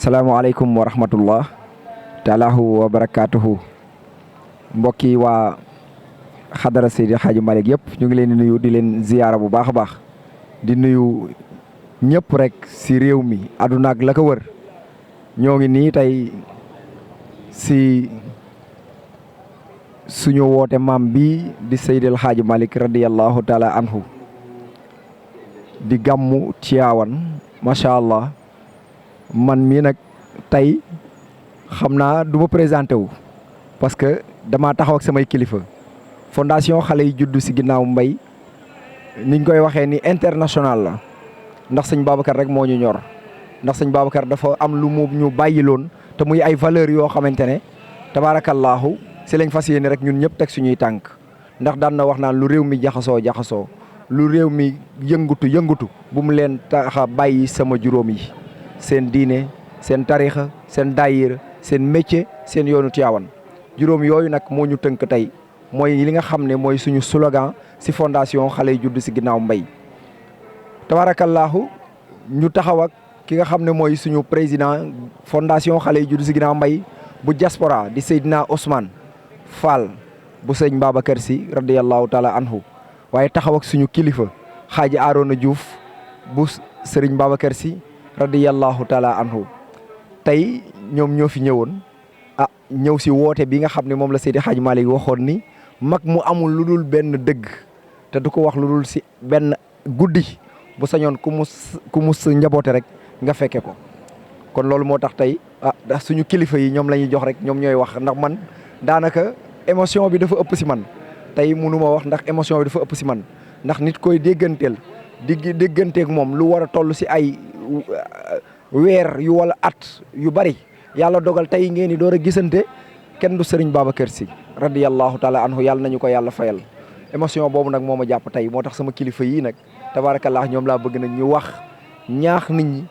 Assalamualaikum warahmatullah taala wa barakatuhu. Mbokki wa xadara Seydi Hadji Malick yëpp ñu ngi leen di nuyu di leen ziyaara bu baax a baax di nuyu ñëpp rek si réew mi àdduna ak la ko wër ñoo ngi nii tey si suñu woote maam bi di Seydi Hadji Malick radiyallahu taala anhu di gàmmu Tiwaawan macha allah. Man mii nag tey xam naa du ma présenté wu parce que dama taxaw ak samay kilifa fondation xale yi juddu si ginnaaw mbay niñ koy waxee ni international la ndax sëñ Babacar rek moo ñu ñor ndax sëñ Babacar dafa am lu mu ñu bàyyiloon te muy ay valeurs yoo xamante ne tabaarakallaahu si lañ fas yéene rek ñun ñëpp teg suñuy tànk ndax daan na wax naan lu réew mi jaxasoo lu réew mi yëngutu bu mu leen taxa bàyyi sama juróom yi. Seen diine seen tarixa seen daayira seen métier seen yoonu Tiwaawan juróom yooyu nag moo ñu tënk tey mooy li nga xam ne mooy suñu slogan si fondation xale yi judd si ginnaaw mbay. Tabaarakallaahu ñu taxaw ak ki nga xam ne mooy suñu président fondation xale yi judd si ginnaaw mbay bu diaspora di Seydina Ousmane Fall bu sëñ Babacar Sy radiyallahu taala anhu waaye taxaw ak suñu kilifa Xaaji Arona Diouf bu sëriñ Babacar Sy radiyallahu taala anhu tey ñoom ñoo fi ñëwoon ñëw si woote bi nga xam ne moom la Seydi Hadji Malick waxoon ni mag mu amul lu dul benn dëgg te du ko wax lu dul si benn guddi bu sañoon ku mus njaboote rek nga fekke ko kon loolu moo tax tey suñu kilifa yi ñoom la ñuy jox rek ñoom ñooy wax ndax man daanaka émotion bi dafa ëpp si man tey mënu ma wax ndax émotion bi dafa ëpp si man ndax nit koy dégganteel dégganteeg moom lu war a toll si ay weer yu wala at yu bari yàlla dogal tey ngeen di door a gisante kenn du Serigne Babacar Sy radiyallahu taala anhu yàlla nañu ko yàlla fayal émotion boobu nag moo ma jàpp tey moo tax sama kilifa yii nag tabaarakallah ñoom laa bëgg nañ ñu wax ñaax nit ñi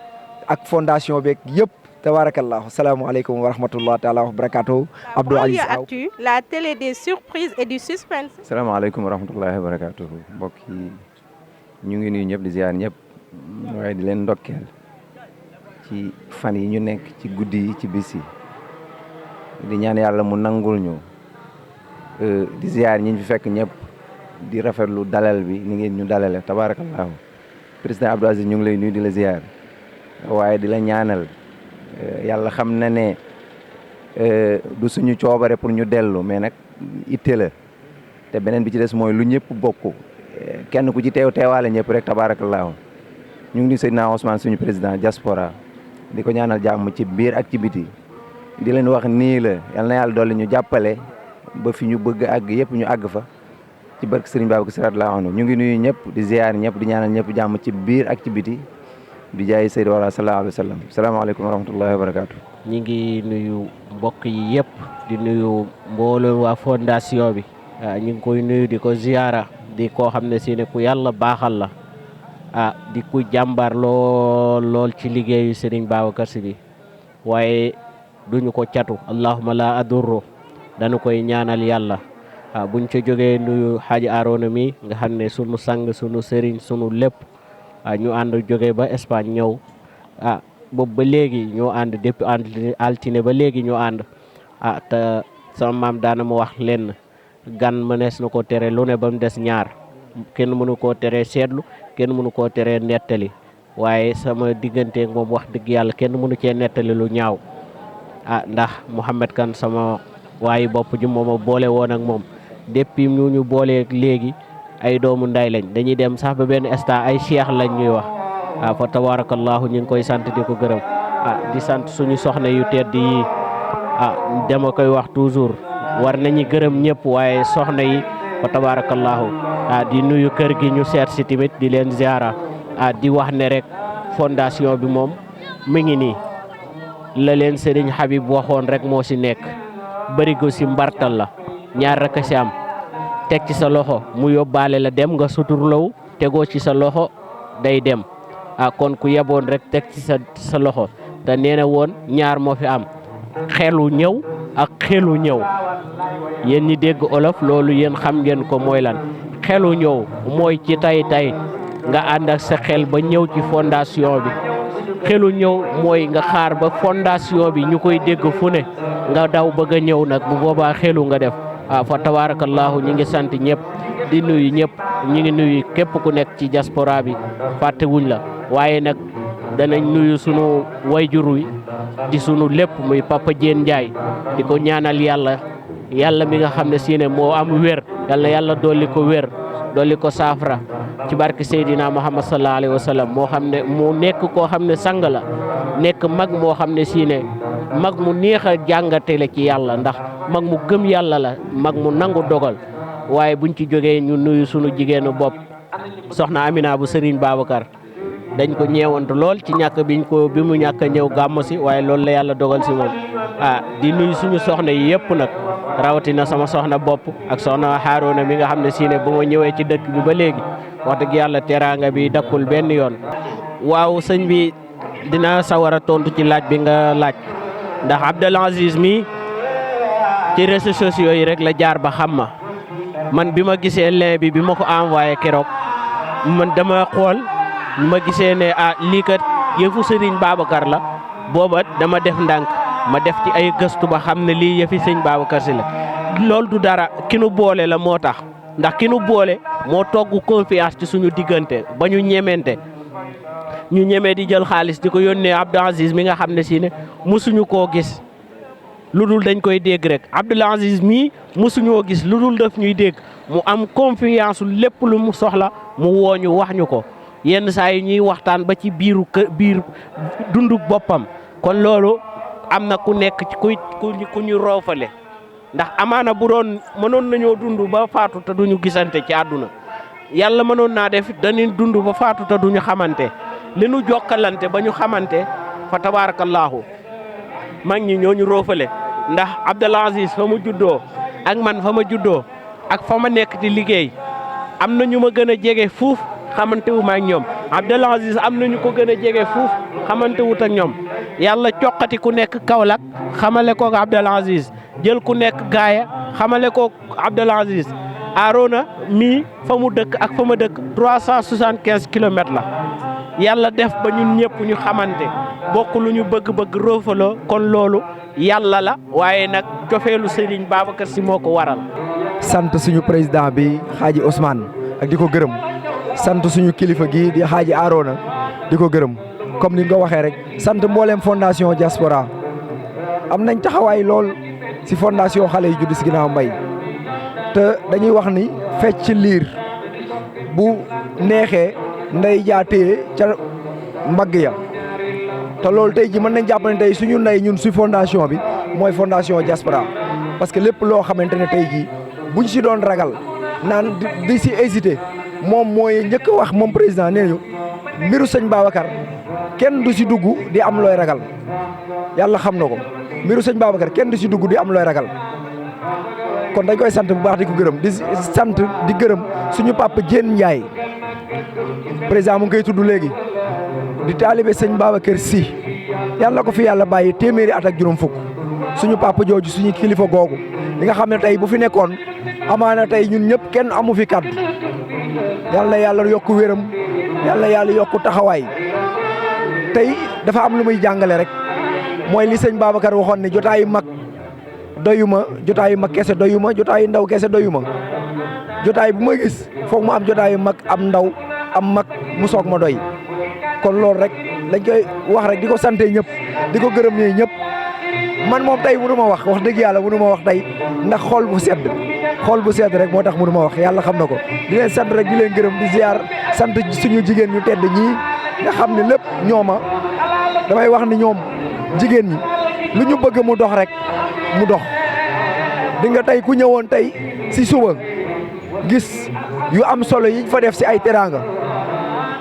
ak fondation beeg yëpp tabaarakallah salaamaaleykum wa rahmatullah taala wa barakatuh. Abdou Aziz Aw, la télé des surprises et du suspense. salaamaaleykum wa rahmatullahi wa barakatuh. Mbokk yi ñu ngi nuyu ñëpp di ziar ñëpp waaye di leen ndokkeel ci fan yi ñu nekk ci guddi yi ci bis yi di ñaan yàlla mu nangul ñu di ziar ñi fi fekk ñëpp di rafetlu dalal bi ni ngeen ñu dalale tabaarakallaahu président Abdou Aziz ñu ngi lay nuyu di la ziar waaye di la ñaanal yàlla xam na ne du suñu coobare pour ñu dellu mais nag itte la te beneen bi ci des mooy lu ñëpp bokk kenn ku ci teewaale ñëpp rek tabaarakallaahu ñu ngi nuyu Seydina Ousmane suñu président diaspora di ko ñaanal jàmm ci biir ak ci biti di leen wax nii la yal na yàlla dolli ñu jàppale ba fi ñu bëgg àgg yëpp ñu àgg fa ci barke Serigne Babacar Sy radiyallahu anhu ñu ngi nuyu ñëpp di ziar ñëpp di ñaanal ñëpp jàmm ci biir ak ci biti di jaay Seydou wala sallallahu alayhi wa sallam salaamaaleykum wa rahmatullahi wa barakatuh. ñi ngi nuyu mbokk yi yëpp di nuyu mbooloo waa fondation bi ñu ngi koy nuyu di ko ziara di koo xam ne si ne ku yàlla baaxal la di ku jàmbar lool ci liggéeyu Serigne Babacar Sy bi waaye duñu ko catu allahumma la adurru dañu koy ñaanal yàlla buñ ca jógee nuyu Hadji Arona mi nga xam ne sunu sang sunu Serigne sunu lépp ñu ànd jógee ba Espagne ñëw boobu ba léegi ñoo ànd depuis altine ba léegi ñoo ànd te sama maam daana ma wax lenn gan mënees na ko tere lu ne ba mu des ñaar kenn mënu koo teree seetlu kenn mënu koo teree nettali waaye sama digganteeg moom wax dëgg yàlla kenn mënu cee nettali lu ñaaw ndax Mouhamed Kane sama waaye bopp ji moom a boole woon ak moom depuis ñu boolee léegi ay doomu nday lañ dañuy dem sax ba benn instant ay cheikh lañ ñuy wax fa tabarakallahu ñu ngi koy sant di ko gërëm di sant suñu soxna yu tedd yi dama koy wax toujours war nañu gërëm ñëpp waaye soxna yi fa tabarakallahu di nuyu kër gi ñu seet si tamit di leen ziara di wax ne rek fondation bi moom mu ngi nii la leen Serigne Habib waxoon rek moo si nekk bërigo si mbartal la ñaar rek a si am teg ci sa loxo mu yóbbaale la dem nga suturlaw tegoo ci sa loxo day dem kon ku yeboon rek teg ci sa loxo te nee na woon ñaar moo fi am xelu ñëw ak xelu ñëw yéen ñi dégg olof loolu yéen xam ngeen ko mooy lan xelu ñëw mooy ci tay nga ànd ak sa xel ba ñëw ci fondation bi xelu ñëw mooy nga xaar ba fondation bi ñu koy dégg fu ne nga daw bëgg a ñëw nag bu boobaa xelu nga def fa tabarakallahu ñi ngi sant ñëpp di nuyu ñëpp ñi ngi nuyu képp ku nekk ci diaspora bi fàttewuñ la waaye nag danañ nuyu sunu wayjur wi di sunu lépp muy Papa Diène Ndiaye di ko ñaanal yàlla mi nga xam ne si ne moo am wér yàlla dolli ko wér dolli ko saafara ci barke Seydina Muhammad sallallahu alayhi wa sallam moo xam ne mu nekk koo xam ne sang la nekk mag moo xam ne si ne mag mu neex a jàngate la ci yàlla ndax mag mu gëm yàlla la mag mu nangu dogal waaye buñ ci jógee ñu nuyu sunu jigéenu bopp soxna Amina bu Serigne Babacar dañ ko ñeewantu lool ci ñàkk bi mu ñàkk a ñëw gàmmu si waaye loolu la yàlla dogal si moom di nuyu suñu soxna yi yëpp nag rawatina sama soxna bopp ak soxna Haaruna mi nga xam ne si ne ba ma ñëwee ci dëkk bi ba léegi wax dëgg yàlla teraanga bi dakkul benn yoon. waaw sëñ bi dina sawar a tontu ci laaj bi nga laaj ndax Abdoul Aziz mi ci réseaux sociaux yi rek la jaar ba xam ma man bi ma gisee lien bi ma ko envoyé keroog man dama xool. ma gisee ne lii kat yëfu Serigne Babacar la booba dama def ndànk ma def ci ay gëstu ba xam ne lii yëfi Serigne Babacar si la loolu du dara ki nu boole la moo tax ndax ki nu boole moo togg confiance ci suñu diggante ba ñu ñemente ñu ñemee di jël xaalis di ko yónnee Abdoul Aziz mi nga xam ne si ne musuñu koo gis lu dul dañ koy dégg rek Abdoul Aziz mii musuñoo gis lu dul daf ñuy dégg mu am confiance lépp lu mu soxla mu wooñu wax ñu ko yenn saa yi ñuy waxtaan ba ci biir dundu boppam kon loolu am na ku nekk ci ku ñu roofale ndax amaana bu doon mënoon nañoo dund ba faatu te duñu gisante ci àdduna yàlla mënoon naa def dañuy dund ba faatu te duñu xamante li nu jokkalante ba ñu xamante fa tabaarakallaahu mag ñi ñoo ñu roofale ndax Abdoul Aziz fa mu juddoo ak man fa ma juddoo ak fa ma nekk di liggéey am na ñu ma gën a jege fuuf xamante wu ma ak ñoom Abdoul Aziz am nañu ko gën a jege fuuf xamante wut ak ñoom yàlla coqati ku nekk Kaolack xamale ko Abdoul Aziz jël ku nekk Gaaya xamale ko Abdoul Aziz Arona mii fa mu dëkk ak fa ma dëkk 375 kilomètres la yàlla def ba ñun ñëpp ñu xamante bokk lu ñu bëgg-bëgg roofaloo kon loolu yàlla la waaye nag cofeelu Serigne Babacar Sy moo ko waral. sant suñu président bi Xaaji Ousmane ak di ko gërëm. sant suñu kilifa gi di Xaaji Arona di ko gërëm comme ni nga ko waxee rek sant mboolem fondation diaspora am nañ taxawaay lool si fondation xale yi judd si ginnaaw mbay te dañuy wax ni fecc liir bu neexee ndey jaatee ca mbagg ya te loolu tey ji mën nañ jàpp ne tey suñu ndey ñun si fondation bi mooy fondation diaspora parce que lépp loo xamante ne tey jii buñ si doon ragal naan di si hésité moom mooy njëkk a wax moom président nee ñu mbiru sëñ Babacar kenn du si dugg di am looy ragal yàlla xam na ko mbiru sëñ Babacar kenn du si dugg di am looy ragal kon dañ koy sant bu baax di ko gërëm di sant di gërëm suñu papa Diène Ndiaye président mu ngi koy tudd léegi di taalibe sëñ Babacar Sy yàlla ko fi yàlla bàyyi téeméeri at ak juróom fukk suñu papa jooju suñu kilifa googu li nga xam ne tey bu fi nekkoon amaana tey ñun ñëpp kenn amu fi kaddu yàlla na yàlla yokku wéram yàlla na yàlla yokku taxawaay tey dafa am lu muy jàngale rek mooy li sëñ Babacar waxoon ne jotaayu mag doyuma jotaayu mag kese doyuma jotaayu ndaw kese doyuma jotaay bu ma gis foog mu am jotaayu mag am ndaw am mag mu soog ma doy kon loolu rek dañ koy wax rek di ko sante ñëpp di ko gërëm ñee ñëpp man moom tey mënu ma wax dëgg yàlla mënu ma wax tey ndax xol bu sedd rek moo tax mënu ma wax yàlla xam na ko di leen sant rek di leen gërëm di ziar sant suñu jigéen ñu tedd ñii nga xam ne lépp ñooma damay wax ni ñoom jigéen ñi lu ñu bëgg mu dox rek mu dox di nga tey ku ñëwoon tey si suba gis yu am solo yiñ fa def si ay teraanga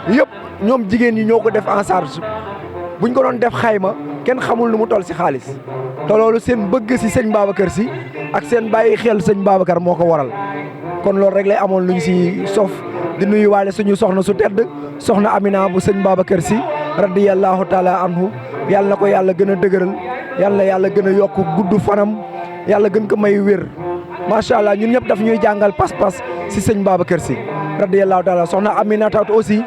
yëpp ñoom jigéen ñi ñoo ko def en charge buñ ko doon def xayma kenn xamul lu mu toll si xaalis te loolu seen bëgg si sëñ Babacar Sy ak seen bàyyi xel sëñ Babacar moo ko waral kon loolu rek lay amoon luñ si sof di nuyu waale suñu soxna su tedd soxna Amina bu sëñ Babacar Sy radiyallahu taala anhu yàlla na ko yàlla gën a dëgëral yàlla na yàlla gën a yokk gudd fanam yàlla gën ko may wér macha allah ñun ñëpp daf ñuy jàngal pas-pas si sëñ Babacar Sy radiyallahu taala soxna Amina taat aussi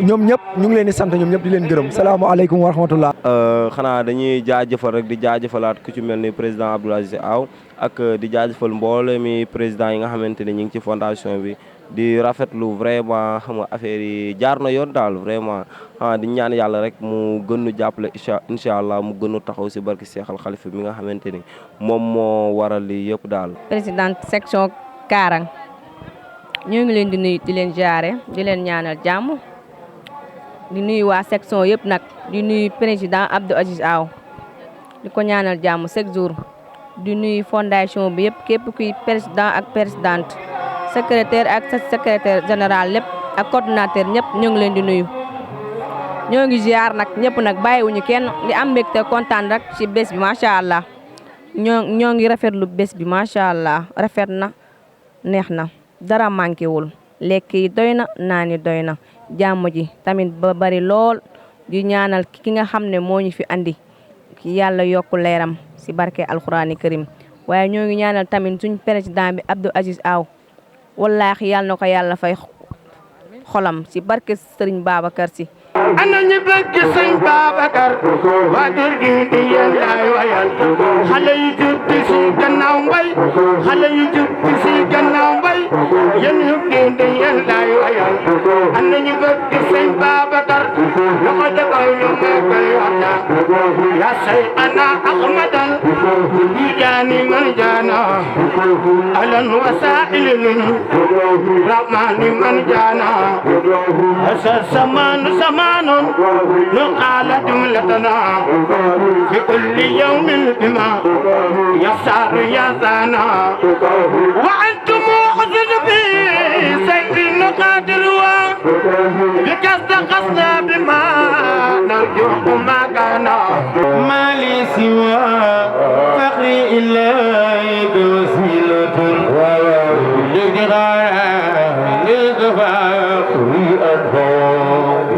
ñoom ñëpp ñu ngi leen di sant ñoom ñëpp di leen gërëm salaamaaleykum wa rahmatullah. xanaa dañuy jaajëfal rek di jaajëfalaat ku ci mel ni président Abdoul Aziz Aw ak di jaajëfal mboole mi président yi nga xamante ne ñu ngi ci fondation bi di rafetlu vraiment xam nga affaire yi jaar na yoon daal vraiment di ñaan yàlla rek mu gën nu jàppale incha allah mu gën a taxaw si barki Seexal Xalifa mi nga xamante ni moom moo waral lii yëpp daal. présidente section Karang ñoo ngi leen di nuyu di leen jaare di leen ñaanal jàmm di nuyu waa section yëpp nag di nuyu président Abdou Aziz Aw di ko ñaanal jàmm chaque jour di nuyu fondation bi yëpp képp kuy président ak présidente secrétaire ak secrétaire général lépp ak coordonnateur ñëpp ñoo ngi leen di nuyu ñoo ngi ziar nag ñëpp nag bàyyiwuñu kenn di am mbégte kontaan rek ci bés bi macha allah ñoo ngi rafetlu bés bi macha allah rafet na neex na dara manqué wul lekk yi doy na naan yi doy na jàmm ji tamit ba bari lool di ñaanal ki nga xam ne moo ñu fi andi ki yàlla yokku leeram si barke alxuraani karim waaye ñoo ngi ñaanal tamit suñ président bi Abdou Aziz Aw wallaahi yàlla na ko yàlla fay xolam si barke Sëriñ Babacar Si ana ñu bëgg sëñ Babacar waajur gi di yéen laay wayal xale yu judd si gannaaw mbay xale yu judd si gannaaw mbay yéen ñu di yéen laay wayal ana ñu bëgg sëñ Babacar loxo jagaw ñu may koy waxtaan ya say ana ahmadan di jaani man jaana alan wasailin rahmani man jaana asa samaan نقال جملتنا في كل يوم بما يسار يزانا وأنتم أخذ في سيد نقادر بكسد قصد بما نرجو ما كان ما لي سوى فقري إليك وسيلة لغفاقري أنفاق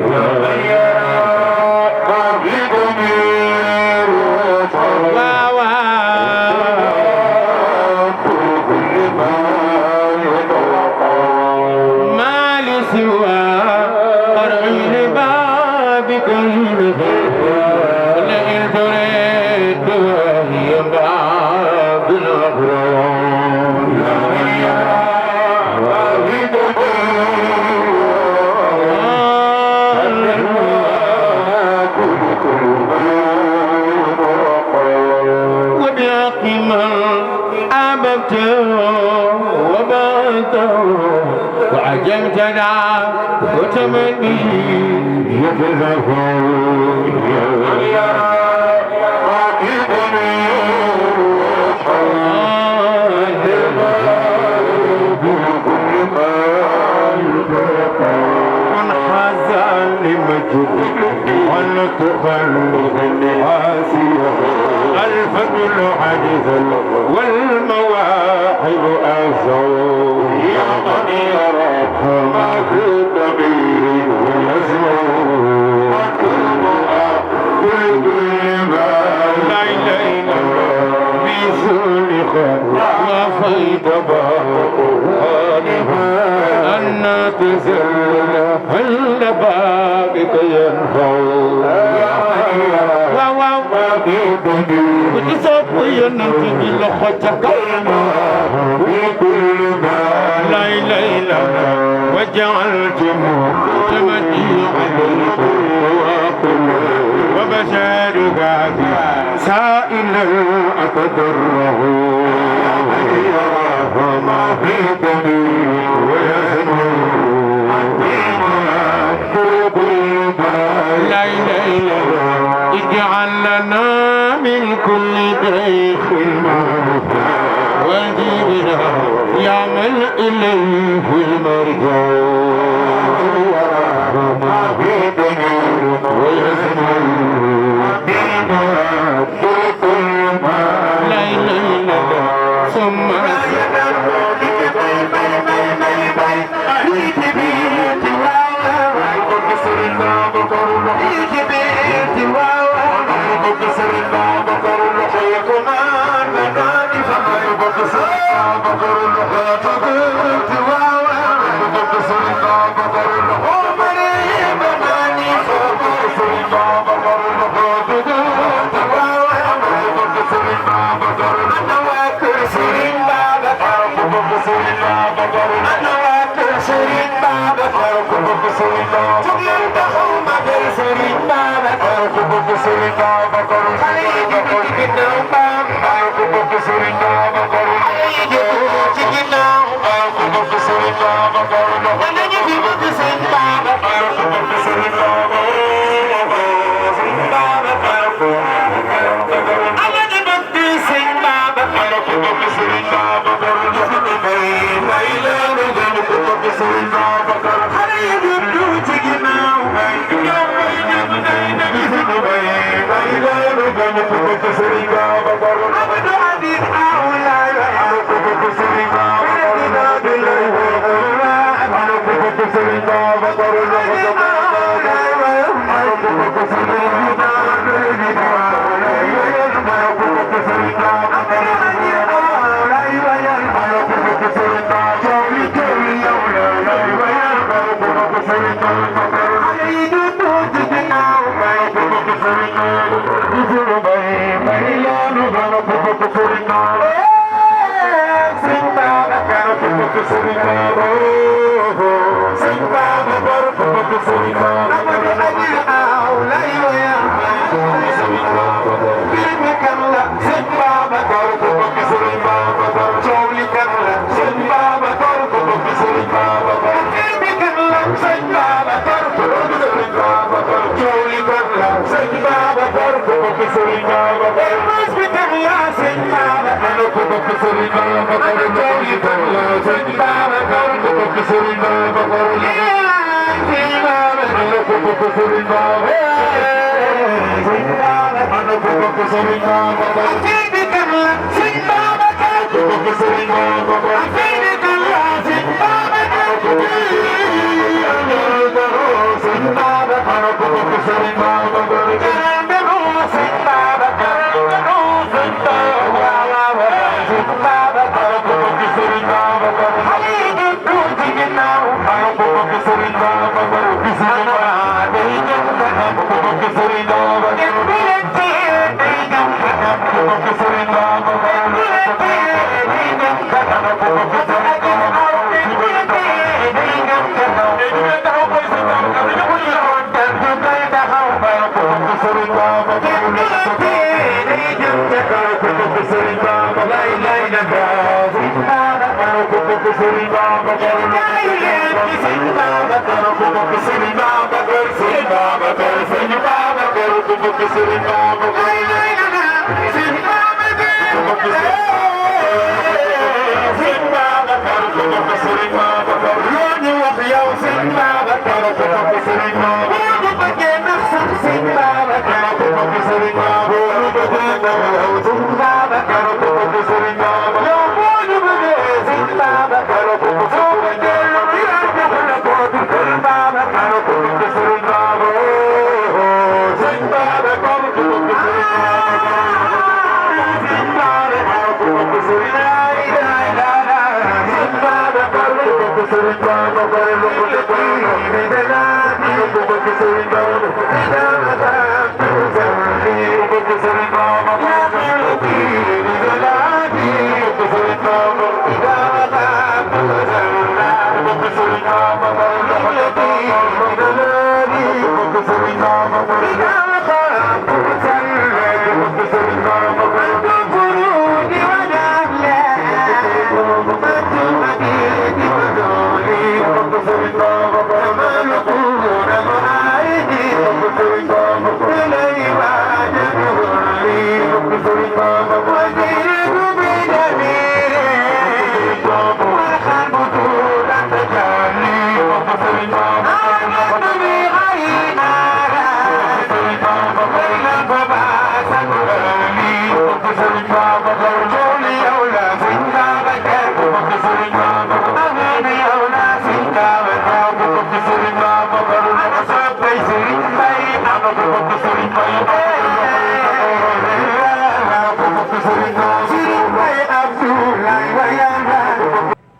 وعجمتنا وتمني يتذكر يا راقبني من حزن لمجد ولتخلق عاسيه الفضل عجزا والمواهب أسعود يا قدير ما في الدبير ويزعود كل ما لا إله بسلخ وفيد باقوانها أن تزل هل بابك ينفعون وتصفي ننتهي لخوتك بكل ما لا إله إلا وجعلت تمني عليك وبشارك سائلا أتضرع ما في دمي ويزنون لا إله إلا اجعل لنا من كل ضيق المرجع وجيبنا يا من إليه المرجع وما في دنيا ويزمن لا إله إلا الله ثم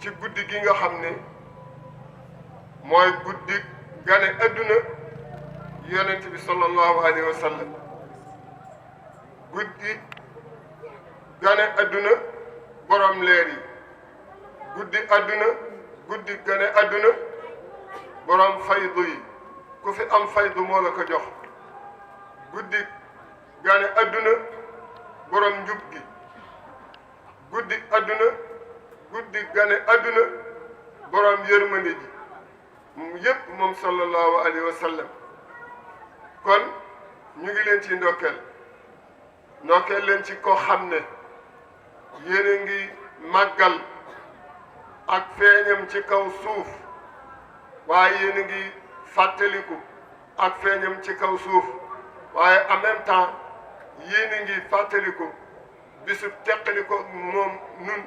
ci guddi gi nga xam ne mooy guddi gane adduna yonent bi sallallahu alayhi wa sallam guddi gane adduna borom leer yi guddi adduna guddi gane adduna borom faydu yi ku fi am faydu moo la ko jox guddi gane adduna borom njub gi guddi adduna guddi gane adduna borom yërmande ji yépp moom sallallahu alayhi wa sallam kon ñu ngi leen ci ndokkeel leen ci ko xam ne yéen a ngi màggal ak feeñam ci kaw suuf waaye yéen a ngi fàttaliku ak feeñam ci kaw suuf waaye en même temps yéen a ngi fàttaliku bisu teqaliko moom nun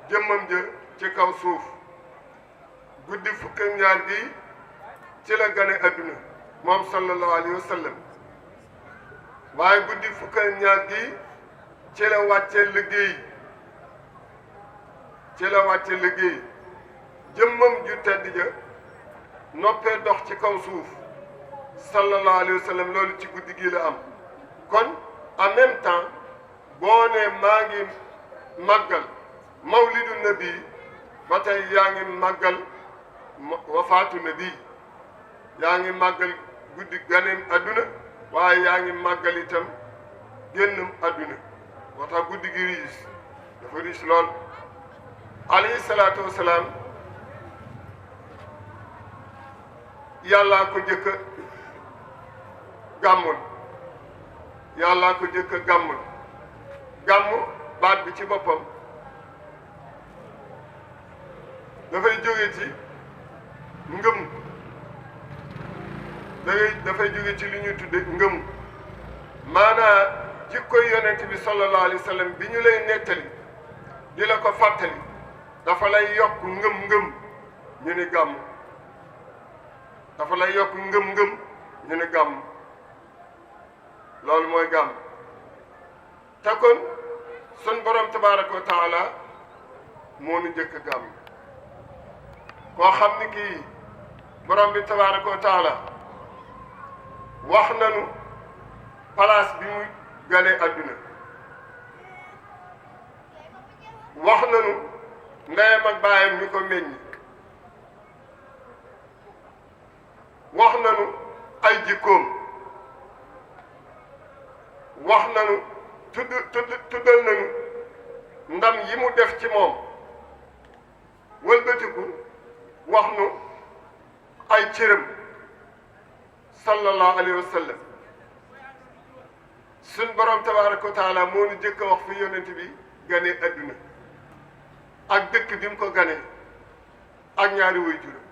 jëmmam ja ci kaw suuf guddi fukk ak ñaar gi ci la gane adduna moom sallallahu alayhi wa sallam waaye guddi fukk ak ñaar gi ci la wàcce liggéey jëmmam ju tedd ja noppee dox ci kaw suuf sallallahu alayhi wa sallam loolu ci guddi gi la am kon en même temps boo ne maa ngi màggal mawlidu nabi ba tey yaa ngi màggal wafaatu nabi yaa ngi màggal guddi ganeem adduna waaye yaa ngi màggal itam génnam adduna moo tax guddi gi dafa riis lool alayhi salaatu wasalaam yàllaa ko jëkk a gàmmul gàmmu baat bi ci boppam dafay jóge ci ngëm dafay jóge ci li ñuy tudde ngëm maanaa jikkoy yonent bi sallallahu alayhi wa sallam bi ñu lay nettali di la ko fàttali dafa lay yokk ngëm-ngëm ñu ni gàmm dafa lay yokk ngëm-ngëm ñu ni gàmm loolu mooy gàmm te kon sun borom tabaraka wa taala moo nu jëkk gàmm koo xam ni kii borom bi tabaraka wa taala wax nanu place bi mu gane adduna wax nanu ndeyam ak baayam ñu ko meññ wax nanu ay jikkoom wax nanu tuddal nanu ndam yi mu def ci moom wëlbatiku wax nu ay cëram sallallahu alayhi wa sallam suñ borom tabaraka wa taala moo nu jëkk a wax fi yonent bi gane adduna ak dëkk bi mu ko gane ak ñaari way juróom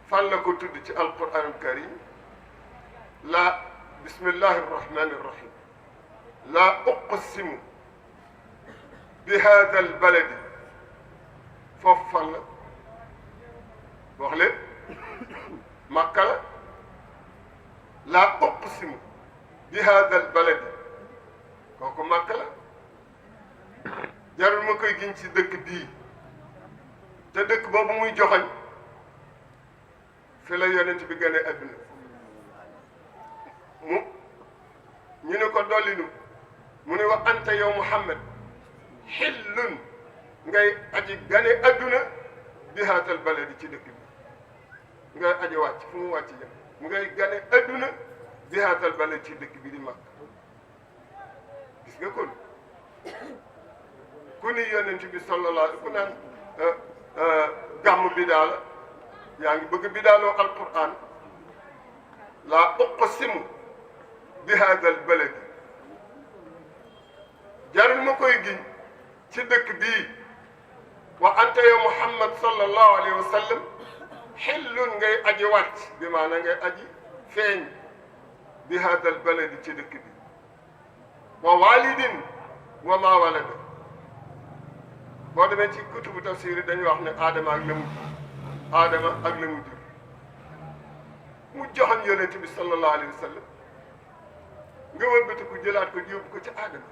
fan la ko tudd ci alquranul karim la bismillahi arrahmani arrahim la uqsimu bi hada albaladi foofu fan la wax leen Makka la la uqsimu bi hada albaladi kooku Makka la jarul ma koy giñ ci dëkk bii te dëkk boobu muy joxoñ fi la yonent bi gane adduna ñu ne ko dollinu mu ne wa anta yow Muhammad xillun ngay aji gane adduna bi haatal baladi ci dëkk bi ngay aji wàcc fu mu wàcc jëm mu ngay gane adduna bi haatal baladi ci dëkk bi di mag gis nga kon ku ni yonent bi sallallahu alayhi ku naan gàmm bi daal yaa ngi bëgg bi daaloo alquran laa uqsimu bi haadal baladi jarul ma koy giñ ci dëkk bii wa anta yow Muhammad sallallahu alayhi wa sallam xillun ngay aji wàcc bi maanaam ngay aji feeñ bi haadal baladi ci dëkk bi wa walidin wa ma walada boo demee ci kutubu tafsir yi dañuy wax ne Adama ak la mu jur mu joxoon yonent bi sallallahu alayhi wa sallam nga wëlbati ko jëlaat ko yóbbu ko ci Adama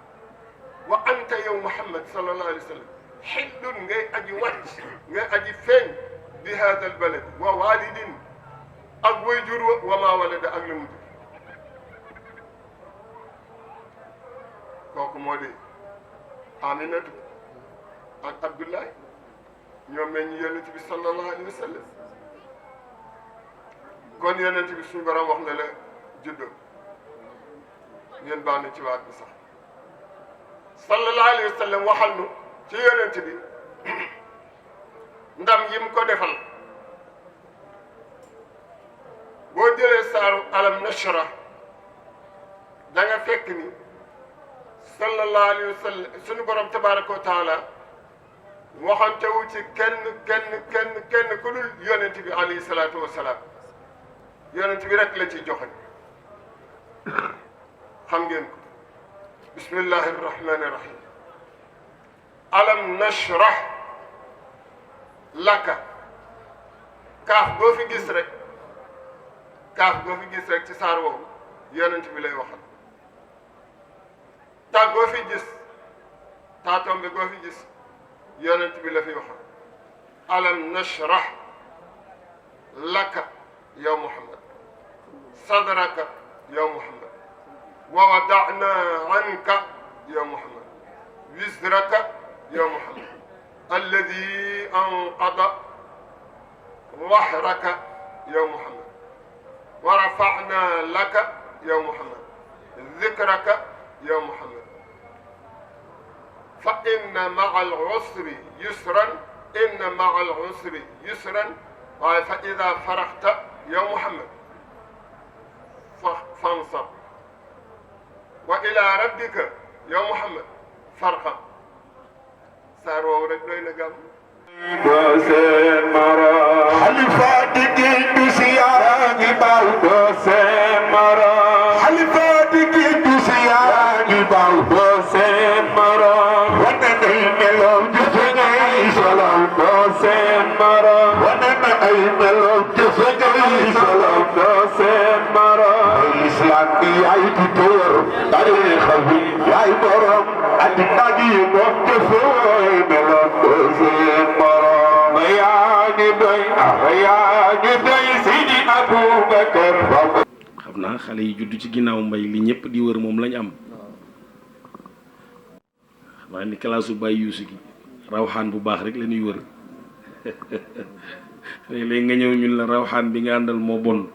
wa anta yow Muhammad sallallahu alayhi wa sallam xillun ngay aji wàcc ngay aji feeñ bi hada al balad wa walidin ak way jur wa ma walada ak la mu jur kooku moo di Aminatu ak Abdullahi ñoom meññ yonent bi sallallahu alayhi wa sallam kon yonent bi suñu borom wax na la juddoo ngeen baal na ci waat bi sax sallallahu alayhi wa sallam waxal nu ci yonent bi ndam yi mu ko defal boo jëlee saaru alam nashra da nga fekk ni sallallahu alayhi wa sallam sunu borom tabaraka wa taala waxantewu ci kenn ku dul yonent bi alayhi salaatu wa salaam yonent bi rek la ciy joxe xam ngeen ko bismillahi rahmani rahim alam nashrah laka kaaf boo fi gis rek ci saar woowu yonent bi lay waxal taag boo fi gis taatombe boo fi gis yonent bi la fi waxal alam nashrah laka ya muhammad sadraka ya muhammad wa wada'na anka ya muhammad wizraka ya muhammad الذي أنقض ظهرك يا محمد ورفعنا لك يا محمد ذكرك يا محمد فإن مع العسر يسرا إن مع العسر يسرا فإذا فرغت يا محمد فانصب وإلى ربك يا محمد فارغب saar woowu rek doy na gàmm doo seen moroom xalifa diggi du siyaara ngi baaw doo seen moroom xalifa diggi du siyaara ngi baaw doo seen moroom wane nay meloom jëfe ngay solom doo seen moroom wane na ay meloom jëfe ngay solom doo seen moroom islam bi yaay di tóor tariixa bi yaay borom addina gi moom jëfe xam naa xale yi judd ci ginnaaw mbay li ñëpp di wër moom lañ am xam ni kalaasu Baye Youssou gi rawxaan bu baax rek la ñuy wër léeg-léeg nga ñëw ñun la rawxaan bi nga àndal moo bon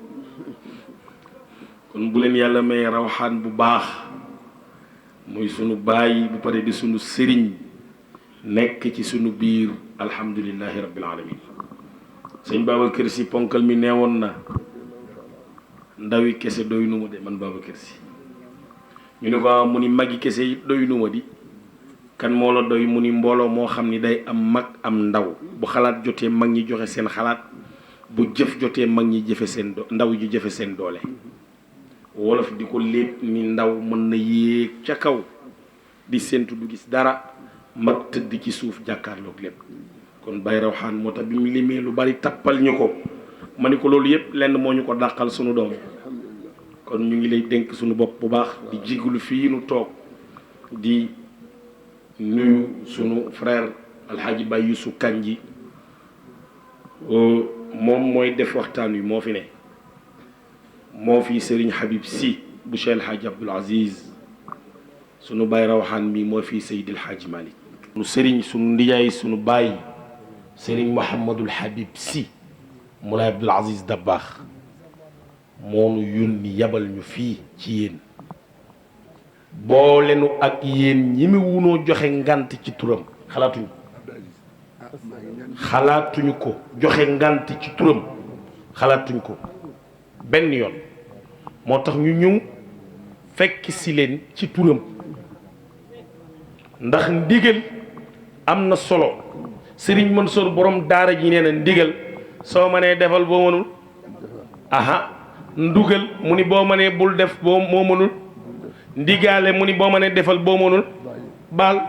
kon bu leen yàlla may rawxaan bu baax muy sunu baay bu pare di sunu sëriñ nekk ci sunu biir alhamdulillahi rabbil alamin sëñ Babacar Sy ponkal mi neewoon na ndawi kese doy nu ma de man Babacar Sy ñu ne ko mu ni magi kese yi doy nu ma di kan moo la doy mu ni mbooloo moo xam ni day am mag am ndaw bu xalaat jotee mag ñi joxe seen xalaat bu jëf jotee mag ñi jëfe seen ndaw ji jëfe seen doole wolof di ko lépp ni ndaw mën na yéeg ca kaw di séentu du gis dara mag tëdd ci suuf jàkkaarloog lépp kon Baye Rawxaan moo tax bi mu limee lu bari tappal ñu ko ma ni ko loolu yëpp lenn moo ñu ko dàqal sunu doom kon ñu ngi lay dénk sunu bopp bu baax di jiglu fii nu toog di nuyu sunu frère alxaaji Baye Youssou Kandji moom mooy def waxtaan wi moo fi ne moo fi Serigne Habib Sy bu Cheikh Alxaaji Abdoul Aziz sunu Baye Rawxaan mi moo fi Seydi Alxaaji Malick sunu Serigne sunu ndiyaay sunu baay Serigne Mouhamadul Habib Sy Moulay Abdoul Aziz Dabakh moonu yónni yabal ñu fii ci yéen boolenu ak yéen ñi mu wunoo joxe ngant ci turam xalaatuñu ko joxe ngant ci turam xalaatuñ ko benn yoon moo tax ñu ñëw fekk si leen ci turam ndax ndigal am na solo Serigne Mansour borom daara ji nee na ndigal soo mënee defal boo mënul aha ndugal mu ni boo mënee bul def boo moo mënul ndigaale mu ni boo mënee defal boo mënul baal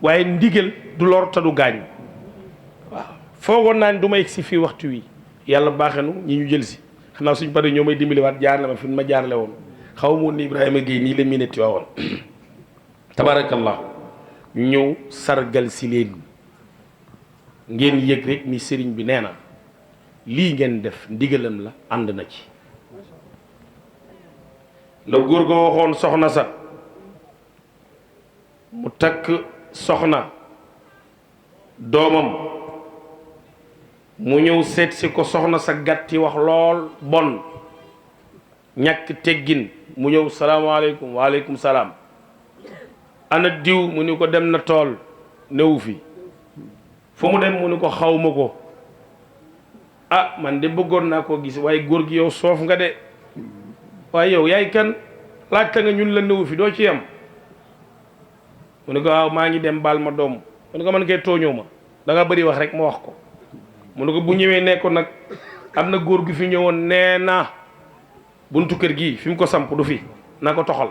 waaye ndigal du lor ta du gaañ waaw foogoon naa ni du ma yegg si fii waxtu wi yàlla baaxenu ñi ñu jël si xam naa suñ paree ñoo may dimbaliwaat jaar na ma fi ma jaarle woon xaw ma woon ni Ibrahima Gueye nii la miinati waawoon tabarakallah ñu ñëw sargal si leen ngeen yëg rek ni sëriñ bi nee na lii ngeen def ndigalam la ànd na ci la góor ga waxoon soxna sa mu takk soxna doomam mu ñëw seet si ko soxna sa gàtti wax lool bon ñàkk teggin mu ñëw salaamaaleykum waaleykum salaam ana diw mu ni ko dem na tool newu fi fu mu dem mu ni ko xawma ko ah man de bëggoon naa koo gis waaye góor gi yow soof nga de waaye yow yaay kan laajta nga ñun la newu fi doo ci yam mu ni ko waaw maa ngi dem baal ma doom mu ni ko man kay tooñoo ma da nga bëri wax rek ma wax ko mu ni ko bu ñëwee ne ko nag am na góor gi fi ñëwoon nee na buntu kër gi fi mu ko samp du fi na ko toxal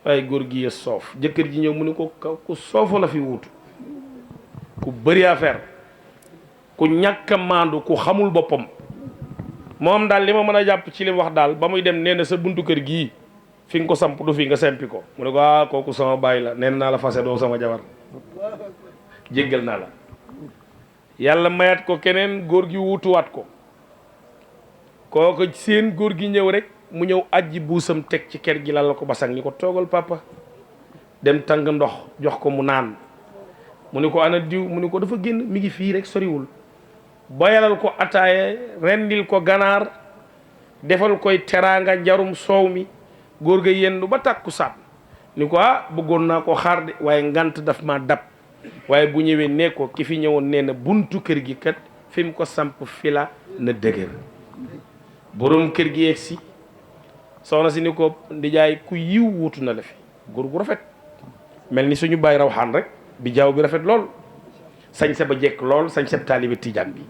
waaye góor gi ya soof jëkkër ji ñëw mu ni ko ku soofa la fi wuutu ku bëri affaire ku ñàkk a maandu ku xamul boppam moom daal li ma mën a jàpp ci li wax daal ba muy dem nee na sa buntu kër gii fi nga ko samp du fi nga sempi ko mu ne ko ah kooku sama bàyyi la nee naa la fase doo sama jabar jéggal naa la yàlla mayat ko keneen góor gi wuutuwaat ko kooku seen góor gi ñëw rek mu ñëw ajji buusam teg ci kër gi lal ko basang ni ko toogal papa dem tàng ndox jox ko mu naan mu ni ko ana diw mu ni ko dafa génn mi ngi fii rek soriwul boyalal ko ataaye rendil ko ganaar defal koy teraanga njarum soow mi góor ga yendu ba tàkku saat ni ko ah bëggoon naa ko xaar de waaye ngant daf ma dab waaye bu ñëwee ne ko ki fi ñëwoon nee na buntu kër gi kat fi mu ko samp fi la na dëgër borom kër gi egsi soxna si ni ko ndijaay ku yiw wuutu na la fi góor gu rafet mel ni suñu bàyyi rawxaan rek bi jaww bi rafet lool sañ sa ba jekk lool sañ sa taalibe tijaan bi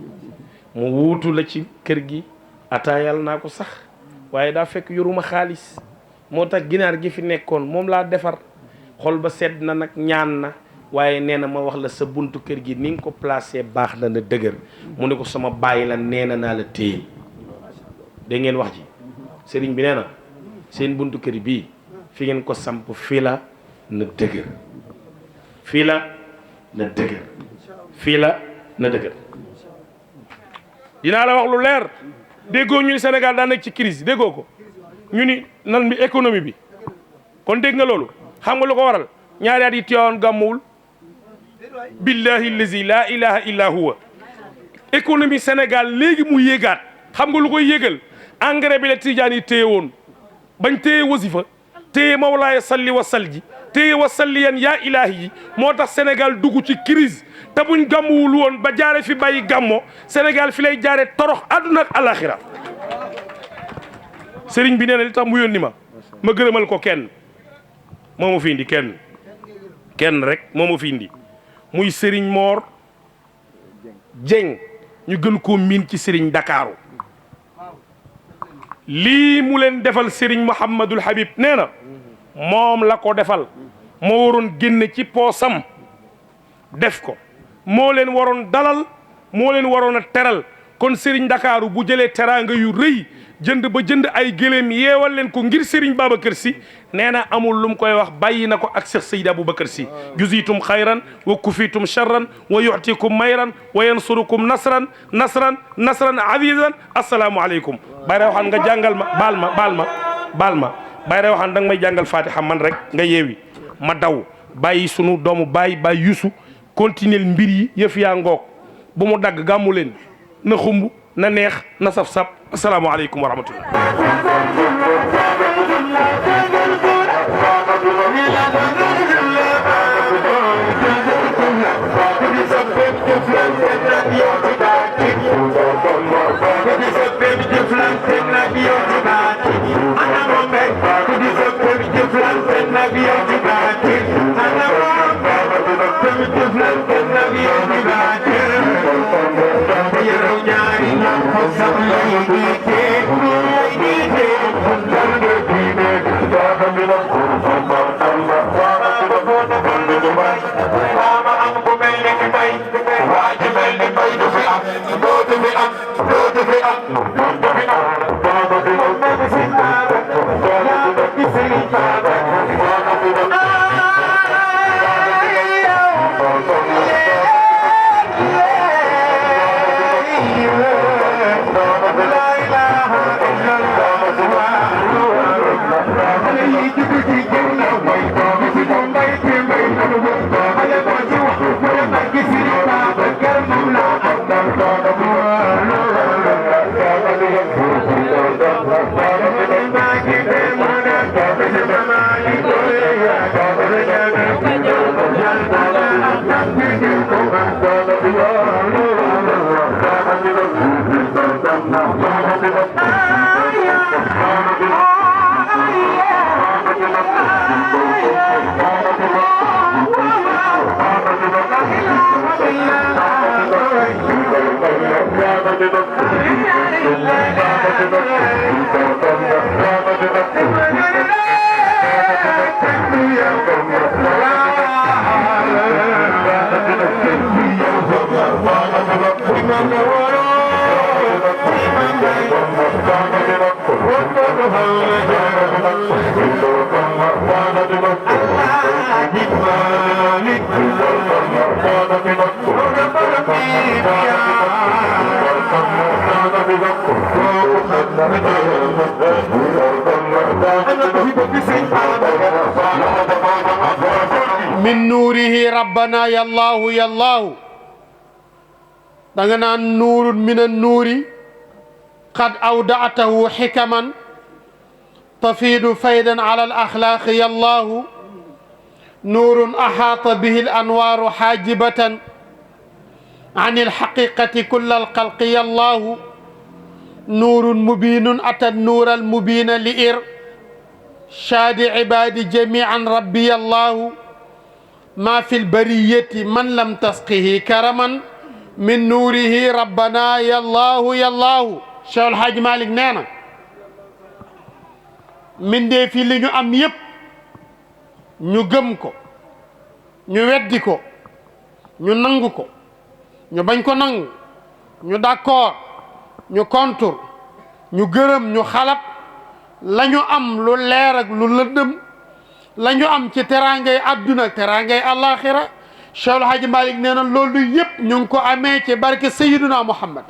mu wuutu la ci kër gi ataayal naa ko sax waaye daa fekk yoruma xaalis moo tax ginaar gi fi nekkoon moom laa defar xol ba sedd na nag ñaan na waaye nee na ma wax la sa buntu kër gi ni nga ko placé baax na na dëgër mu ne ko sama bàyyi la nee na naa la téye da ngeen wax ji sëriñ bi nee na seen buntu kër bii fi ngeen ko samp fii la na dëgër fii la na dëgër fii la na dëgër dinaa la wax lu leer déggoo ñu ni Sénégal daa nekk ci crise déggoo ko ñu ni nan bi économie bi kon dégg nga loolu xam nga lu ko waral ñaari at yi Tiwaawan gàmmuwul billahi allazi la ilaha illa huwa économie Sénégal léegi mu yéegaat xam nga lu koy yéegal engrais bi la tijaan yi téye woon bañ téye wasifa téye mawlaaya salli wa salji téye wa salliyan yaa ilaahi yi moo tax Sénégal dugg ci crise te buñ gàmmuwul woon ba jaare fi bàyyi gàmmo Sénégal fi lay jaare torox àdduna ak alaxira sëriñ bi nee na li tax mu yónni ma gërëmal ko kenn moo ma fi indi kenn rek moo ma fi indi muy sëriñ Mor Dieng ñu gën koo miin ci sëriñ Dakaaru lii mu leen defal sëriñ Mouhamadul Habib nee na moom la ko defal moo waroon génne ci poosam def ko moo leen waroon dalal moo leen waroon a teral kon sëriñ Dakaaru bu jëlee teraanga yu rëy jënd ba jënd ay gëléem yeewal leen ko ngir sëriñ Babacar Sy nee na amul lu mu koy wax bàyyi na ko ak Cheikh Seydi Aboubacar Sy juzitum xayran wa kufitum charran wa yu'tikum mayran wa yansurukum nasran azizan assalaamu aleykum Baye waxaan nga jàngal ma baal ma Baye waxaan da nga may jàngal Fatiha man rek nga yeewi ma daw bàyyi sunu doomu Baye Youssou continuer mbir yi yëf yaa ngoog bu mu dagg gàmmu leen na xumb na neex na saf-saf asalaamaaleykum wa rahmatullah Thank you. من نوره ربنا يا الله يا الله دغنا نور من النور قد أودعته حكما تفيد فيدا على الأخلاق يا الله نور أحاط به الأنوار حاجبة عن الحقيقة كل الخلق يا الله نور مبين أتى النور المبين لإرشاد عباد جميعا ربي الله ما في البرية من لم تسقه كرما من نوره ربنا يا الله يا الله Cheikh El Hadj Malick nee na mindee fi li ñu am yépp ñu gëm ko ñu weddi ko ñu nangu ko ñu bañ ko nangu ñu d'accord ñu kontur ñu gërëm ñu xalab la ñu am lu leer ak lu lëndëm la ñu am ci teraangay àdduna teraangay àllaaxira Cheikh El Hadj Malick nee na loolu yépp ñu ngi ko amee ci barke Sayyiduna Muhammad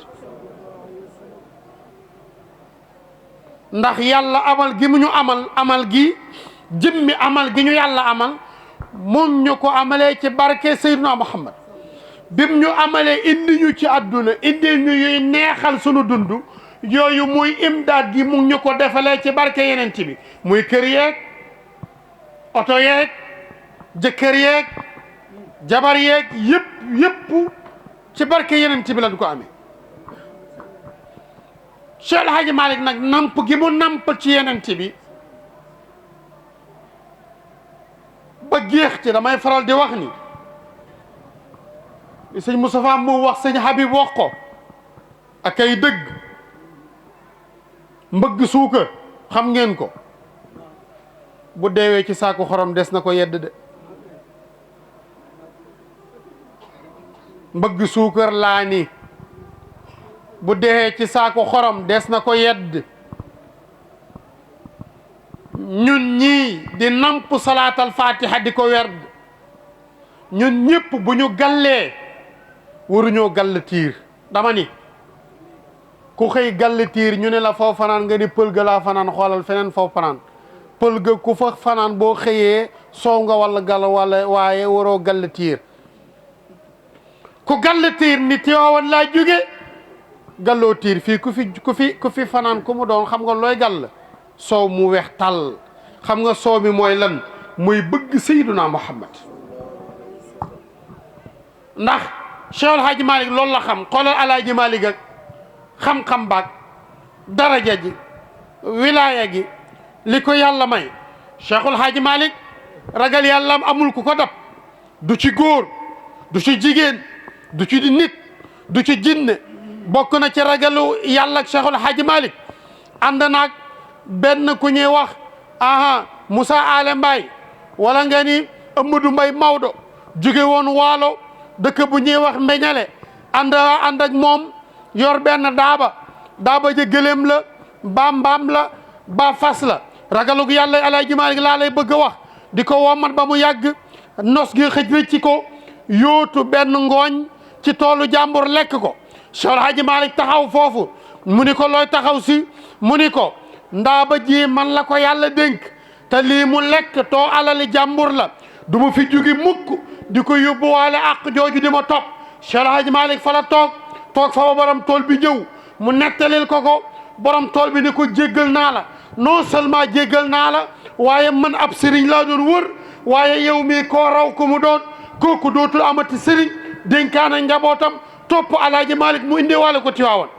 ndax yàlla amal gi mu ñu amal gi jëmmi amal gi ñu yàlla amal moom ñu ko amalee ci barke Sayyiduna Muhammad bim ñu amalee indi ñu ci àdduna indi ñu yuy neexal sunu dund yooyu muy imdaad gi mu ñu ko defalee ci barke yenent bi muy kër yeeg oto yeeg jëkkër yeeg jabar yeeg yëpp ci barke yenent bi lañ ko amee Cheikh El Hadj Malick nag namp gi mu namp ci yenent bi ba géex ci damay faral di wax ni sëñ Moustapha mu wax sëñ Habib wax ko ak ay dëgg mbëgg suukar xam ngeen ko bu deewee ci saaku xorom des na ko yedd de mbëgg suukar laa ni bu deexee ci saaku xorom des na ko yedd ñun ñii di namp salaatal fatiha di ko werd ñun ñëpp bu ñu gallee waruñoo gall tiir dama ni ku xëy gall tiir ñu ne la foo fanaan nga ni pël ga laa fanaan xoolal feneen foo fanaan pël ga ku fa fanaan boo xëyee soow nga walla gall walla waaye waroo gall tiir ku gall tiir ni Tiwaawan laa jóge galloo tiir fii ku fi fanaan ku mu doon xam nga looy gall soow mu weex tàll xam nga soow mi mooy lan mooy bëgg Sayyiduna Muhammad ndax Cheikh El Hadj Malick loolu la xam xoolal Alaaji Malick ak xam-xam baag daraja ji wilaaya gi li ko yàlla may Cheikh El Hadj Malick ragal yàlla amul ku ko dab du ci góor du ci jigéen du ci nit du ci jinne bokk na ci ragalu yàlla ak Cheikh El Hadj Malick ànd naag benn ku ñuy wax Moussa Ale Mbaye wala nga ni Amadou Mbaye Maodo jóge woon waalo dëkk bu ñuy wax Mbeñale ànd ak moom yor benn daaba ja gëléem la mbaam la ba fas la ragalug yàlla Alaaji Malick laa lay bëgg a wax di ko womat ba mu yàgg nos gi xëj rëcc ko yóotu benn ngooñ ci toolu jàmbur lekk ko Cheikh El Hadj Malick taxaw foofu mu ni ko looy taxaw si mu ni ko ndaaba ji man la ko yàlla dénk te lii mu lekk too alali jàmbur la du ma fi jógi mukk di ko yóbbuwaale àq jooju di ma topp Cheikh El Hadj Malick fa la toog fa ba borom tool bi ñëw mu nettalil ko borom tool bi ni ko jéggal naa la non seulement jéggal naa la waaye man ab sëriñ laa doon wër waaye yow mii koo raw ku mu doon kooku dootul amati sëriñ dénkaana njabootam topp alaaji Malick mu indi wàlle ko Tiwaawan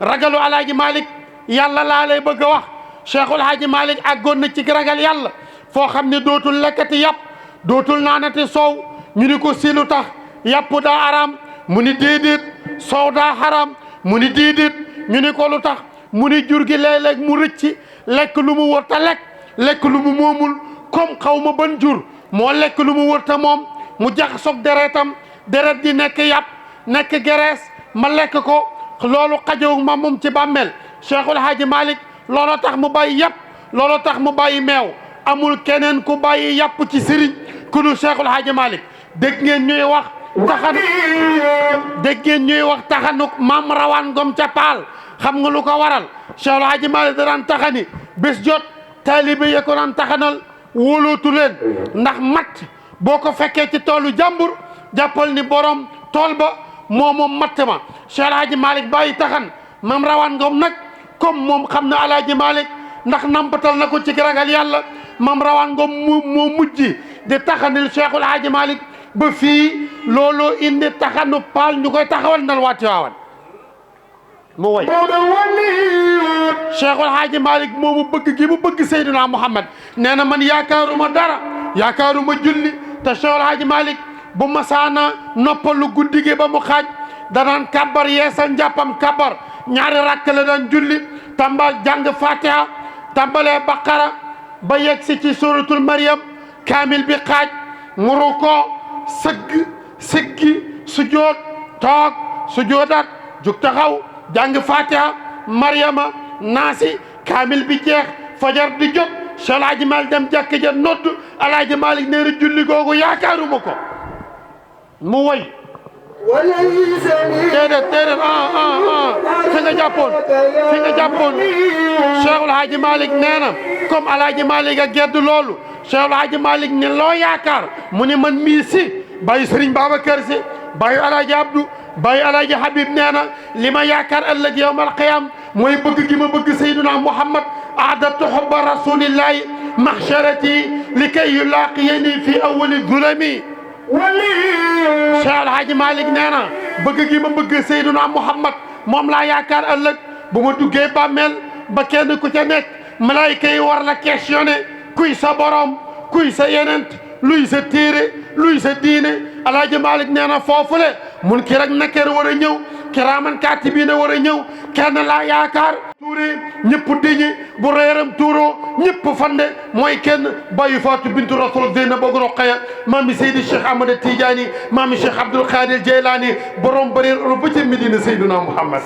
ragalu alaaji Malick yàlla laa lay bëgg a wax Cheikhul Haaji Malick àggoon na ci ragal yàlla foo xam ne dootul lekkati yàpp dootul naanati soow ñu ni ko si lu tax yàpp daa araam mu ni déedéet soow daa xaraam mu ni déedéet ñu ni ko lu tax mu ni jur gi léeg-léeg mu rëcci lekk lu mu wërta lekk lu mu moomul comme xaw ma ban jur moo lekk lu mu wërta moom mu jaxasoog deretam deret di nekk yàpp nekk gerees ma lekk ko loolu xajow ma moom ci bàmmeel Cheikhul Haaji Malick looloo tax mu bàyyi yàpp looloo tax mu bàyyi meew amul keneen ku bàyyi yàpp ci sëriñ ku dul Cheikhul Haaji Malick dégg ngeen ñuy wax taxanu dégg ngeen ñuy wax taxanuk Maam Rawaan Ngom ca Paal xam nga lu ko waral Cheikhul Haaji Malick da daan taxani bés jot taalibe ya ko daan taxanal wóolootu leen ndax matt boo ko fekkee ci toolu jàmbur jàppal ni borom tool ba moom matt ma Cheikhul Haaji Malick bàyyi taxan Maam Rawaan Ngom nag comme moom xam na Alaaji Malick ndax nampatal na ko ci ragal yàlla Maam Rawaan Ngom moo mujj di taxanil Cheikhul Haaji Malick ba fii looloo indi taxanu Paal ñu koy taxawal ndal waa Tiwaawan mu way Cheikhul Haaji Malick moomu bëgg gi mu bëgg Seydina Muhammad nee na man yaakaaruma dara yaakaaruma julli te Cheikhul Haaji Malick bu masaana noppalu guddi gi ba mu xaaj danaan kabbar yeesal njàppam kabbar ñaari rakk la daan julli tamba jàng fatiha tambalee baqara ba yegg si ci suratul Maryam kaamil bi xaaj mu rukkoo sëgg sëggi sujood toog sujoodat jug taxaw jàng fatiha Maryama naasi kaamil bi jeex fajar di jot Cheikh Alaaji Malick dem jàkk ja nodd Alaaji Malick nee na julli googu yaakaaruma ko mu woy déedéet fi nga jàppoon Cheikhul Haaji Malick nee na comme Alaaji Malick a gedd loolu Cheikhul Haaji Malick ne loo yaakaar mu ne man mii si bàyyi Sëriñ Babacar Si bàyyi Alaaji Abdou bàyyi Alaaji Habib nee na li ma yaakaar ëllëg yawmal qiyaam mooy bëgg gi ma bëgg Seydina Muhammad aadatu hubba rasulillahi mahsharati li kay yulaqiyani fi awwali zulami Cheikh El Hadji Malick nee na bëgg gi ma bëgg Seydina Muhammad moom laa yaakaar ëllëg bu ma duggee bàmmeel ba kenn ku ca nekk malaayika yi war la questionné kuy sa borom kuy sa yenent luy sa téere luy sa diine El Hadji Malick nee na foofule munkar ak nakiir war a ñëw kiraaman kaatibiina war a ñëw kenn laa yaakaar tuure ñëpp diñi bu reeram tuuro ñëpp fande mooy kenn bàyyi Faatu bintu Rasul Zeynab boog Roqaya maami Seydi Cheikh Ahmad Tidiane maami Cheikh Abdul Qadir Jeylaani borom bëreer oro ba ca Medina Seydina Muhammad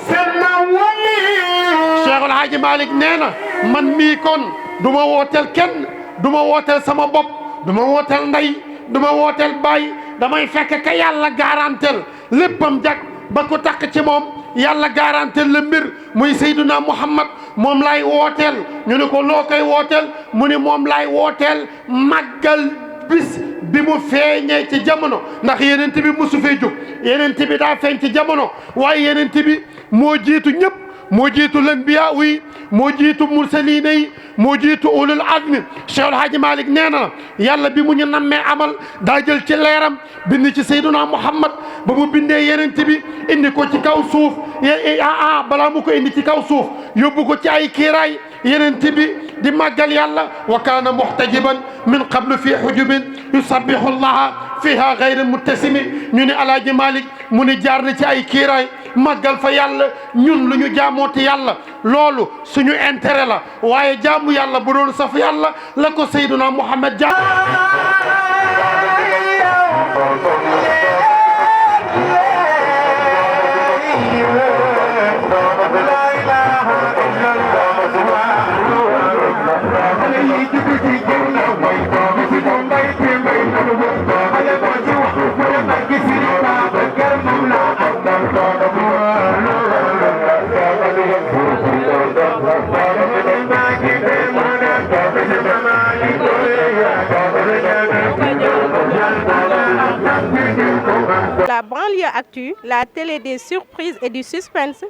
Cheikh El Hadji Malick nee na man mii kon du ma wooteel kenn du ma wooteel sama bopp du ma wooteel ndey du ma wooteel baay damay fekk ka yàlla garantel léppam jag ba ko takk ci moom yàlla garantel la mbir muy Seydina Muhammad moom lay wooteel ñu ne ko loo koy wooteel mu ne moom lay wooteel màggal bis bi mu feeñee ci jamono ndax yenent bi mosu fee jóg yenent bi daa feeñ ci jamono waaye yenent bi moo jiitu ñëpp moo jiitu lanbiyaa yi moo jiitu mursaliina yi moo jiitu ulul azmi Cheikh El Hadji Malick nee na yàlla bi mu ñu nammee amal daa jël ci leeram bind ci Seydina Muhammad ba mu bindee yenent bi indi ko ci kaw suuf balaa mu ko indi ci kaw suuf yóbbu ko ci ay kiiraay yenent bi di màggal yàlla wa kaana muhtajiban min qablu fi hujubin yusabbihu allaha fiha gayra muttasimi ñu ne El Hadji Malick mu ne jaar na ci ay kiiraay màggal fa yàlla ñun lu ñu jaamooti yàlla loolu suñu intérêt la waaye jaamu yàlla bu doon saf yàlla la ko Seydina Muhammad jaam La banlieue actu, la télé des surprises et du suspense.